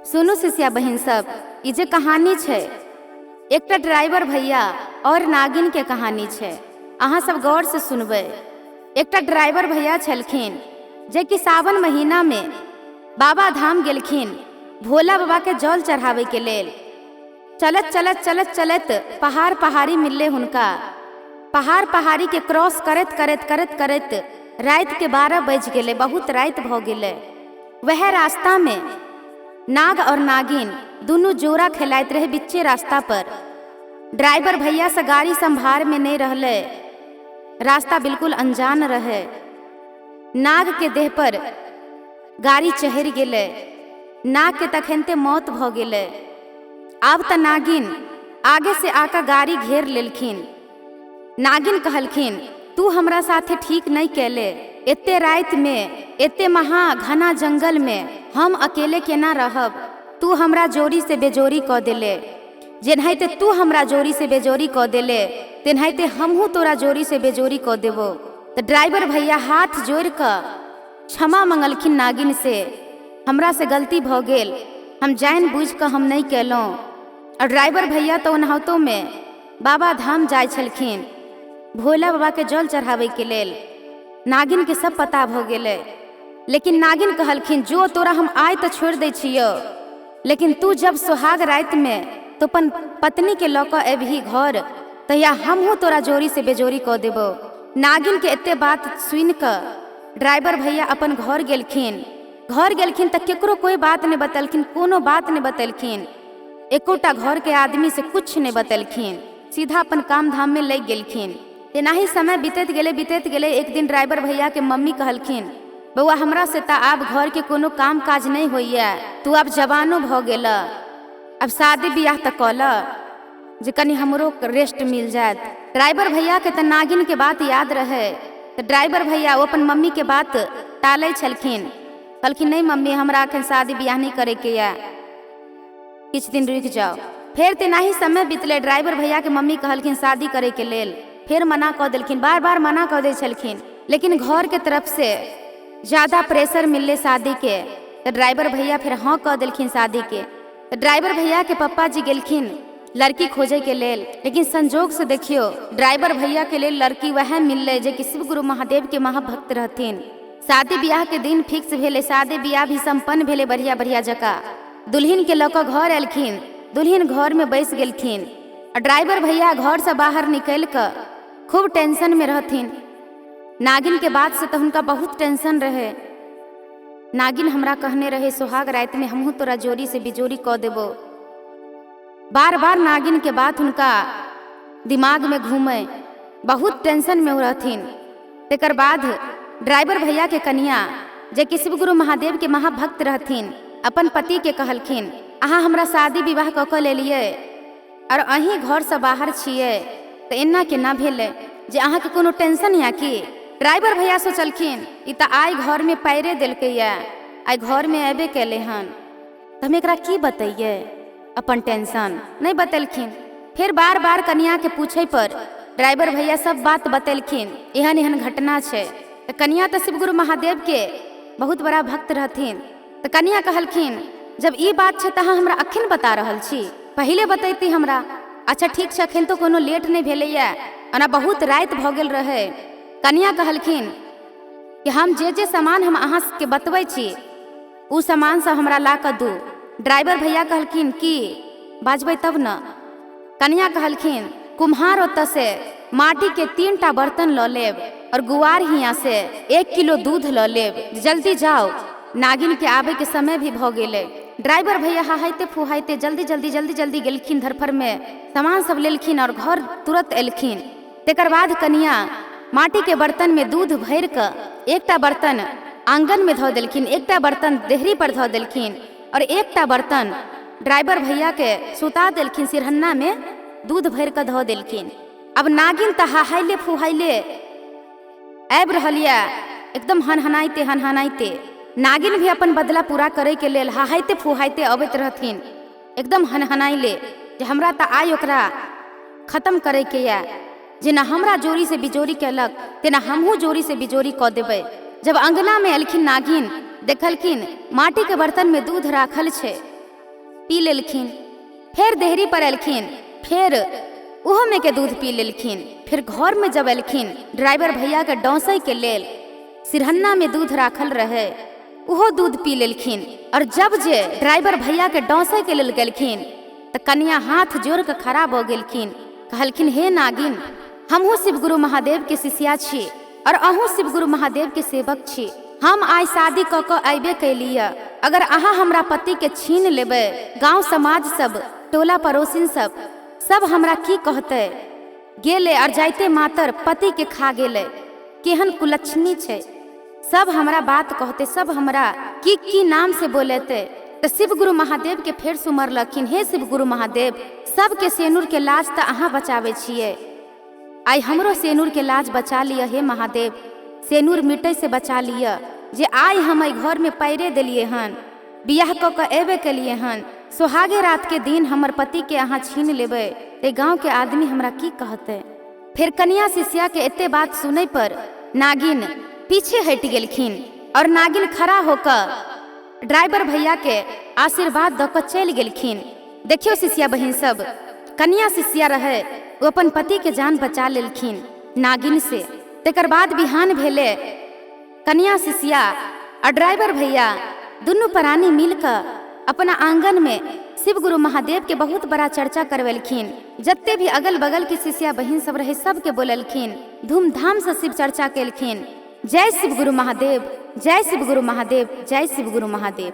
सुनू शिष्या बहिन सब, ई जे कहानी छै एकटा ड्राइवर भैया और नागिन के कहानी छै। अहाँ सब गौर से सुनबै। एकटा ड्राइवर भैया छलखिन जे कि सावन महीना में बाबा धाम गेलखिन भोला बाबा के जल चढ़ावे के लेल। चलत चलत चलत चलत पहाड़ पहाड़ी मिलले हुनका। पहाड़ पहाड़ी के क्रॉस करैत करैत करैत करैत राति के 12 बज गेलै, बहुत राति भऽ गेलै। वह रास्ता में नाग और नागिन दुनू जोड़ा खेलाइत रहे बिच्चे रास्ता पर। ड्राइवर भैया से गाड़ी संभार में नहीं रहले, रास्ता बिल्कुल अनजान रहे। नाग के देह पर गाड़ी चढ़ि गेलै, नाग के तखनते मौत भऽ गेलै। आब तऽ नागिन आगे से आका गाड़ी घेर लेलखिन। नागिन कहलखिन, तू हमरा साथे ठीक नहीं कैले, एते राति में एते महा घना जंगल में हम अकेले केना रहब, तू हमरा जोड़ी से बेजोरी कऽ देले, जेनाहिते तू हमरा जोड़ी से बेजोरी कऽ देले तेनाहिते हमहूँ तोरा जोड़ी से बेजोरी कऽ देबो। तऽ ड्राइवर भैया हाथ जोड़ि कऽ क्षमा मंगलखिन नागिन से, हमरा से गलती भऽ गेल, हम जानि बुझि कऽ हम नहि केलहुँ। और ड्राइवर भैया तऽ ओनाहितोमे बाबा धाम जाइ छलखिन भोला बाबाके जल चढ़ाबैके लेल। नागिन के सब पता भऽ गेलै, लेकिन नागिन कहलखिन, जो तोरा हम आइ तऽ छोड़ि दै छियौ, लेकिन तू जब सोहाग रातिमे तो अपन पत्नीके लऽ कऽ एबही घर तहिया हमहूँ तोरा जोड़ी से बेजोड़ी कऽ देबौ। नागिन के एते बात सुनि कऽ ड्राइवर भैया अपन घर गेलखिन। घर गेलखिन तऽ केकरो कोई बात नहि बतेलखिन, कोनो बात नहि बतेलखिन, एकोटा घर के आदमी से कुछ नहि बतेलखिन, सीधा अपन काम धाम में लागि गेलखिन। तेनाही समय बीतैत गेलै बीतैत गेलै। एक दिन ड्राइवर भैया के मम्मी कहलखिन, बौआ हमरा से तऽ आब घर के कोनो काम काज नहि होइए, तू आब जवानो भऽ गेल, आब शादी बियाह तऽ कऽ लऽ जे कनि हमरो रेस्ट मिल जायत। ड्राइवर भैया के तऽ नागिन के बात याद रहे, तऽ ड्राइवर भैया ओ अपन मम्मी के बात टालै छलखिन, कहलखिन नहीं मम्मी हमरा अखन शादी बियाह नहीं करैके यऽ, किछु दिन रुकि जाओ। फेर तेनाही समय बीतलै, ड्राइवर भैया के मम्मी कहलखिन शादी करैके लेल, फेर मना कऽ देलखिन, बार बार मना कऽ दै छलखिन, लेकिन घर के तरफ से ज़्यादा प्रेशर मिललै शादी के, तऽ ड्राइवर भैया फेर हाँ कऽ देलखिन शादी के। तऽ ड्राइवर भैया के पप्पा जी गेलखिन लड़की खोजे के लेल, लेकिन संजोग से देखियो ड्राइवर भैया के लेल लड़की वएह मिललै जे कि शिव गुरु महादेव के महाभक्त रहथिन। शादी बियाह के दिन फिक्स भेलै, शादी बियाह भी सम्पन्न भेलै बढ़िया बढ़िया जकाँ। दुल्हिन के लऽ कऽ घर एलखिन, दुल्हिन घर में बैस गेलखिन आ ड्राइवर भैया घर से बाहर निकलि कऽ खूब टेंशन में रहथिन। नागिन के बात से तऽ हुनका बहुत टेंशन रहे। नागिन हमरा कहने रहे सोहाग राति में हमहूँ तोरा जोड़ी से बिजोड़ी कऽ देबो। बार बार नागिन के बात हुनका दिमाग में घूमे, बहुत टेंशन में ओ रहथिन। तकर बाद ड्राइवर भैया के कनिया जे कि शिवगुरु महादेव के महाभक्त रहथिन अपन पति के कहलखिन, अहाँ हमरा शादी विवाह कऽ कऽ लेलियै और अहीं घरसँ बाहर छियै तऽ एना केना भेलै जे अहाँके कोनो टेंशन यऽ की? ड्राइवर भैया सोचलखिन, ई तऽ आइ घरमे पैरे देलकैया, आइ घरमे अयबे केलै हन, तऽ हम एकरा की बतैयै अपन टेंशन? नहि बतेलखिन। फेर बार बार कनियाके पूछै पर ड्राइवर भैया सब बात बतेलखिन, एहन एहन घटना छै। तऽ कनिया तऽ शिवगुरु महादेवके बहुत बड़ा भक्त रहथिन, तऽ कनिया कहलखिन, जब ई बात छै तऽ अहाँ हमरा अखन बता रहल छी, पहिले बतैती हमरा। अच्छा ठीक छै, अखन तऽ कोनो लेट नहि भेलैया, ओना बहुत राति भऽ गेल रहै। कनिया कहलखिन कि हम जे जे सामान हम अहाँके बतबै छी ओ सामान सब हमरा ला कऽ दू। ड्राइवर भैया कहलखिन, की बाजबै तब ने। कनिया कहलखिन, कुम्हार ओतऽ से माटी के 3टा बर्तन लऽ लेब और गुआर हियाँ से 1 किलो दूध लऽ लेब, जल्दी जाओ, नागिन के आबे के समय भी भऽ गेलै। ड्राइवर भैया हाहाइते फुहाइते जल्दी जल्दी जल्दी जल्दी गेलखिन, धरफड़ में सामान सब लेलखिन और घर तुरंत एलखिन। तकर बाद कनिया माटी के बर्तन में दूध भरि कऽ एकटा बर्तन आंगन में धऽ देलखिन, एकटा बर्तन देहरी पर धऽ देलखिन और एकटा बर्तन ड्राइवर भैया के सुता देलखिन, सिरहन्ना में दूध भरि कऽ धऽ देलखिन। अब नागिन तऽ हाहाइले फुहाइले आबि रहल यऽ, एकदम हनहनाइते हनहनाइते। नागिन भी अपन बदला पूरा करैके लेल हाहाइते फुहाइते अबैत रहथिन, एकदम हनहनाइले जे हमरा तऽ आइ ओकरा खत्म करैके यऽ, जेना हमरा जोड़ी से बिजोड़ी केलक तेना हमहूँ जोड़ी से बिजोड़ी कऽ देबै। जब अंगना में एलखिन नागिन, देखलखिन माटी के बर्तन में दूध राखल छै। पी लेलखिन। फेर देहरी पर एलखिन, फेर ओहोमे के दूध पी लेलखिन। फेर घरमे जब एलखिन, ड्राइवर भैयाके डोसैके लेल सिरहन्नामे दूध राखल रहे, ओहो दूध पी लेलखिन। और जब जे ड्राइवर भैयाके डोसैके लेल गेलखिन तऽ कनिया हाथ जोड़ कऽ खड़ा भऽ गेलखिन। कहलखिन, हे नागिन, हमहूँ शिवगुरु महादेवके शिष्या छी और अहूँ शिवगुरु महादेवके सेवक छी। हम आइ शादी कऽ कऽ अयबे कैली, अगर अहाँ हमरा पतिके छीन लेबै, गाँव समाज सब, टोला पड़ोसिन सब सब हमरा की कहतै? गेलै और जाइते मातर पतिके खा गेलै। केहन कुलक्षणी छै! सब हमरा बात कहते, सब हमरा की की नाम से बोलेते। तऽ शिवगुरु महादेव के फेर सुमरलखिन, हे शिवगुरु महादेव, सबके सेनुर के लाज तऽ अहाँ बचाबै छियै, आइ हमरो सेनुर के लाज बचा लिअ। हे महादेव, सेनुर मिटै से बचा लिअ, जे आइ हम एहि घरमे पैरे देलियै हन, बियाह कऽ कऽ एबे केलियै हन, सोहागे रात के दिन हमर पतिके अहाँ छीन लेबै तऽ गाँवके आदमी हमरा की कहतै? फेर कनिया शिष्या के एते बात सुनै पर नागिन पीछे हटि गेलखिन और नागिन खड़ा होकर ड्राइवर भैया के आशीर्वाद दऽ कऽ चलि गेलखिन। देखियौ शिष्या बहिन सब, कनिया शिष्या रहे, ओ अपन पति के जान बचा लेलखिन नागिन से। तकर बाद बिहान भेले, कनिया शिष्या आ ड्राइवर भैया दुनू प्राणी मिलकऽ अपना आंगन में शिव गुरु महादेव के बहुत बड़ा चर्चा करवेलखिन। जते भी अगल बगल के शिष्या बहिन सब रहे, सबके बोललखिन, धूमधाम से शिव चर्चा केलखिन। जय शिव गुरु महादेव, जय शिव गुरु महादेव, जय शिव गुरु महादेव।